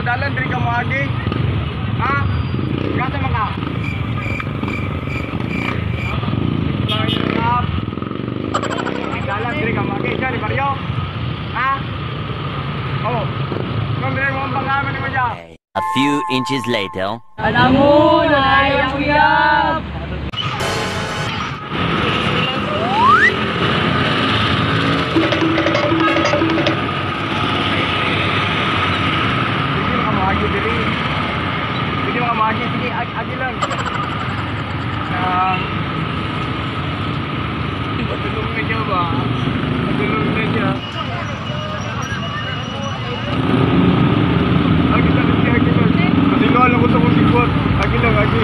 Sa dalan diri ka moagi. Ha? Gasa man ka? Dalan diri ka moagi siya ni Mario. Ha? Oh. Kung diri mo ang pangalan nimo siya. A few inches later. Alam mo, nanay ang uyab! Sige ka moagi diri. Sige ka moagi, sige agi lang. Nang Padulong na siya ba? Padulong na siya. Agi lang siya, agi lang. Matingala ko sa kong sikwat. Agi lang, agi.